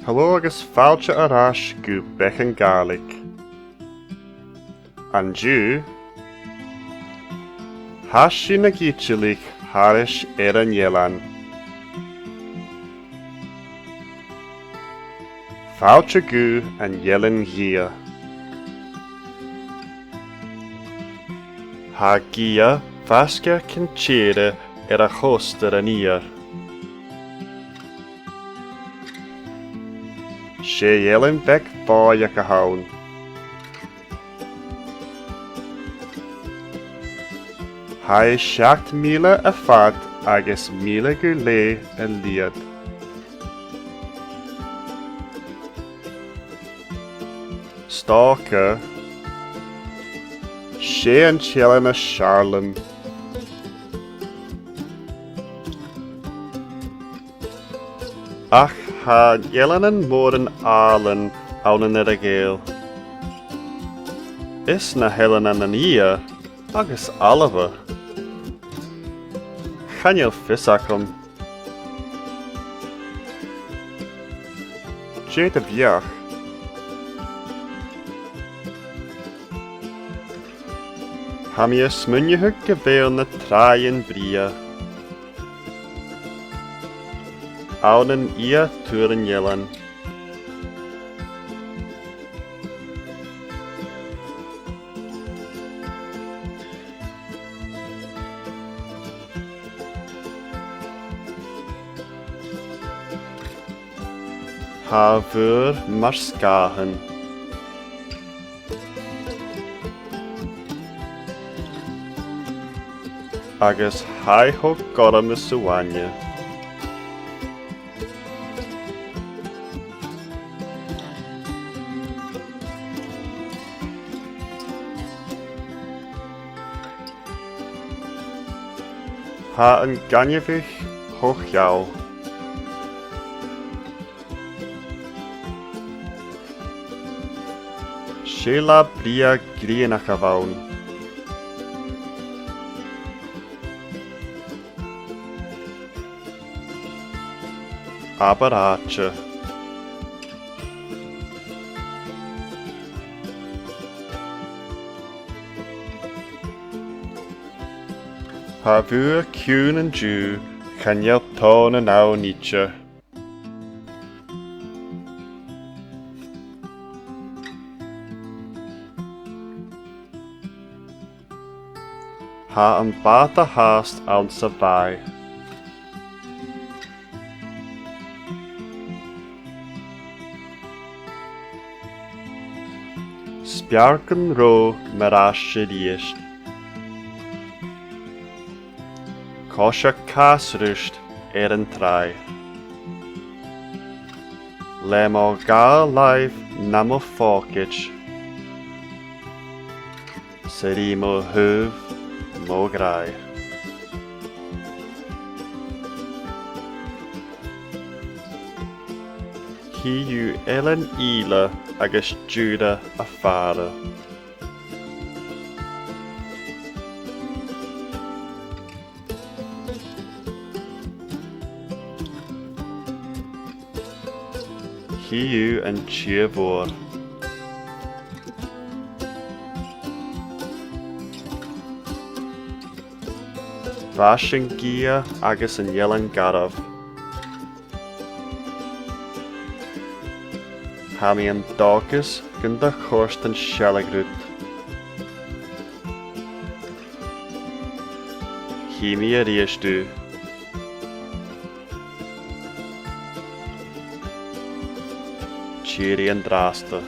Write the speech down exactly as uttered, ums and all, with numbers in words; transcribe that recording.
Hello agus fàilte air ais gu Beagan Gàidhlig. An-diugh, tha sinn ag itealaich thairis air an eilean. Fàilte gu an Eilean Ghiogha. Tha Giogha faisg air Cinn Tìre air a' chosta an iar. 'S e eilean beag bòidheach a th' ann. Tha e seachd mìle a dh'fhad agus mìle gu leth a leud. 'S dòcha, 's e an t-eilean as fheàrr leam. Ach tha eileanan mòra àlainn ann an Earra-Ghàidheal. Is na h-Eileanan an Iar agus Alba. Chan eil fios agam. Dè do bheachd? Tha mi a' smaoineachadh gu bheil na tràighean brèagha ann an iar-thuath an eilein. Tha a' mhuir mar sgàthan. Agus tha i cho gorm is uaine. Tha an gainmheach cho geal. 'S e latha brèagha grianach a bh' ann. Abair àite. Tha a' mhuir ciùin an-diugh, chan eil tòrr ann idir. Tha am bàta fhathast anns a' bhàgh. 'S fheàrr gun robh mi air ais a-rithist. Coiseachd casruisgte air an tràigh. Le mo dhà làimh nam phòcaid. 'S i ri mo thaobh mo ghràidh. Chì thu Eilean Ìle agus Diùra a' fàire. Chì thu an tìr-mhòr. Maireann Giogha agus an Eilean Garbh. Tha mi an dòchas gun do chòrd an sealladh riut. Chì mi a-rithist thu. Tìoraidh an-dràsta.